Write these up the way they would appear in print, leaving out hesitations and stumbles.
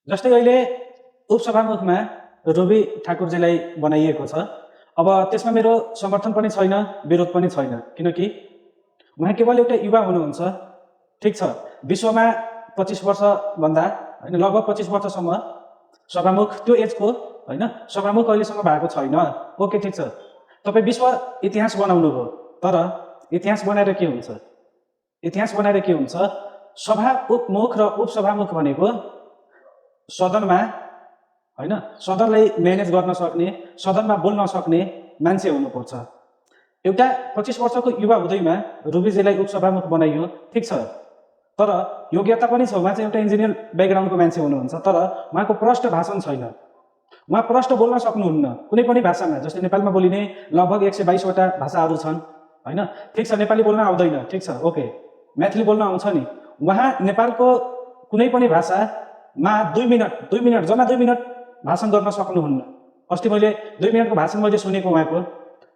जस्तै अहिले उपसभामुखमा रवि ठाकुरजीलाई बनाइएको छ। अब त्यसमा मेरो समर्थन पनि छैन, विरोध पनि छैन, किनकि उहाँ केवल एउटा युवा हुनुहुन्छ। ठिक छ, विश्वमा 25 वर्षभन्दा होइन लगभग 25 वर्षसम्म सभामुख त्यो एजको होइन सभामुख अहिलेसम्म भएको छैन। ओके, ठिक छ, तपाईँ विश्व इतिहास बनाउनु भयो, तर इतिहास बनाएर के हुन्छ? इतिहास बनाएर के हुन्छ? सभा उपमुख र उपसभामुख भनेको सदनमा होइन सदनलाई म्यानेज गर्न सक्ने, सदनमा बोल्न सक्ने मान्छे हुनुपर्छ। एउटा 25 वर्षको युवा हुँदैमा रुबीजीलाई उपसभामुख बनाइयो, ठिक छ, तर योग्यता पनि छ। उहाँ चाहिँ एउटा इन्जिनियर ब्याकग्राउन्डको मान्छे हुनुहुन्छ, तर उहाँको प्रष्ट भाषण छैन। उहाँ प्रष्ट बोल्न सक्नुहुन्न कुनै पनि भाषामा। जस्तै नेपालमा बोलिने लगभग 122 वटा भाषाहरू छन् होइन, ठिक छ, नेपाली बोल्न आउँदैन, ठिक छ, ओके, मैथिली बोल्न आउँछ नि। उहाँ नेपालको कुनै पनि भाषामा 2 मिनट जम्मा 2 मिनट भाषण गर्न सक्नुहुन्न। अस्ति मैले 2 मिनटको भाषण मैले सुनेको, उहाँको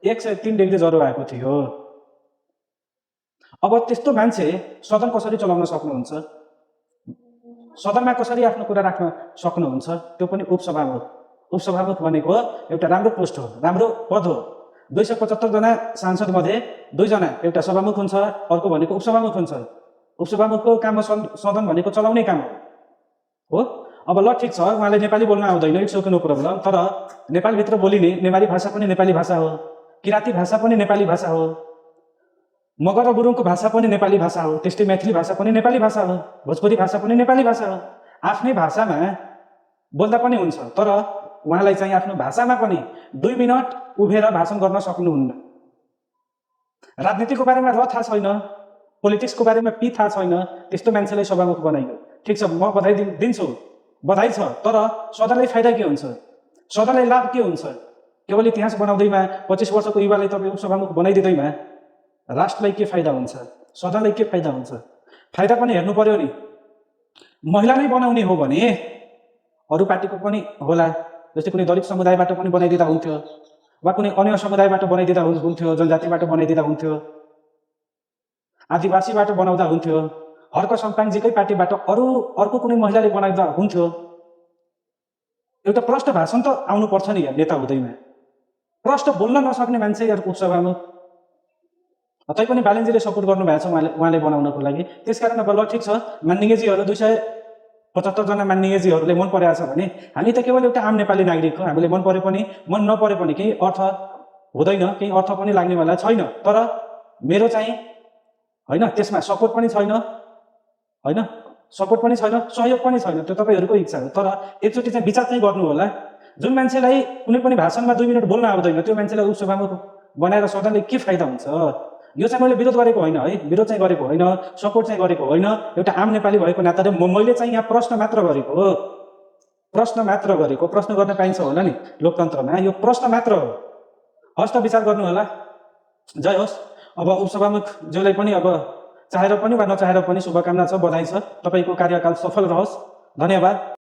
103 डिग्री ज्वरो आएको थियो। अब त्यस्तो मान्छे सदन कसरी चलाउन सक्नुहुन्छ? सदनमा कसरी आफ्नो कुरा राख्न सक्नुहुन्छ? त्यो पनि उपसभामुख। उपसभामुख भनेको एउटा राम्रो पोस्ट हो, राम्रो पद हो। 275 जना सांसद मध्ये 2 जना, एउटा सभामुख हुन्छ, अर्को भनेको उपसभामुख हुन्छ। उपसभामुखको काम सदन भनेको चलाउने काम हो। अब ल ठिक छ, उहाँले नेपाली बोल्न आउँदैन, इट्स ओके, नो प्रब्लम, तर नेपालभित्र बोलिने नेवारी भाषा पनि नेपाली भाषा हो, किराँती भाषा पनि नेपाली भाषा हो, मगर र गुरुङको भाषा पनि नेपाली भाषा हो, त्यस्तै मैथिली भाषा पनि नेपाली भाषा हो, भोजपुरी भाषा पनि नेपाली भाषा हो। आफ्नै भाषामा बोल्दा पनि हुन्छ, तर उहाँलाई चाहिँ आफ्नो भाषामा पनि 2 मिनट उभिएर भाषण गर्न सक्नुहुन्न। राजनीतिको बारेमा र थाहा छैन, पोलिटिक्सको बारेमा पी थाहा छैन, त्यस्तो मान्छेलाई सभामुख बनाइयो। ठिक छ, म बधाई दिन्छु, बधाई छ, तर सदनलाई फाइदा के हुन्छ? सदनलाई लाभ के हुन्छ? केवल इतिहास बनाउँदैमा 25 वर्षको युवालाई तपाईँ उपसभामुख बनाइदिँदैमा राष्ट्रलाई के फाइदा हुन्छ? सदनलाई के फाइदा हुन्छ? फाइदा पनि हेर्नु पर्यो नि। महिला नै बनाउने हो भने अरू पार्टीको पनि होला, जस्तै कुनै दलित समुदायबाट पनि बनाइदिँदा हुन्थ्यो, वा कुनै अन्य समुदायबाट बनाइदिँदा हुन्थ्यो, जनजातिबाट बनाइदिँदा हुन्थ्यो, आदिवासीबाट बनाउँदा हुन्थ्यो, हर्क सम्पाङजीकै पार्टीबाट अर्को कुनै महिलाले बनाइदिँदा हुन्थ्यो। एउटा प्रष्ट भाषण त आउनुपर्छ नि यार, नेता हुँदैमा प्रष्ट बोल्न नसक्ने मान्छे यार उपसभामुख। तैपनि बालेनजीले सपोर्ट गर्नुभएको छ उहाँले बनाउनको लागि। त्यसकारण अब ल ठिक छ, मान्यजीहरू 275 जना मान्यजीहरूले मन परेको छ भने हामी त केवल एउटा आम नेपाली नागरिक हो, हामीले मन परे पनि मन नपरे पनि केही अर्थ हुँदैन, केही अर्थ पनि लाग्नेवाला छैन। तर मेरो चाहिँ होइन त्यसमा सपोर्ट पनि छैन, होइन सपोर्ट पनि छैन, सहयोग पनि छैन, त्यो तपाईँहरूको इच्छा हो। तर एकचोटि चाहिँ विचार चाहिँ गर्नु होला। जुन मान्छेलाई कुनै पनि भाषणमा 2 मिनट बोल्न आउँदैन, त्यो मान्छेलाई उपसभामुख बनाएर सदनले के फाइदा हुन्छ? यो चाहिँ मैले विरोध गरेको होइन है, विरोध चाहिँ गरेको होइन, सपोर्ट चाहिँ गरेको होइन। एउटा आम नेपाली भएको नाताले मैले चाहिँ यहाँ प्रश्न मात्र गरेको हो, प्रश्न मात्र गरेको। प्रश्न गर्न पाइन्छ होला नि लोकतन्त्रमा, यो प्रश्न मात्र हो। हस् त, विचार गर्नु होला। जय होस्। अब उपसभामुख ज्यूलाई पनि अब चाहेर पनि वा नचाहेर पनि शुभकामना छ, बधाई छ। तपाईँको कार्यकाल सफल रहोस्। धन्यवाद।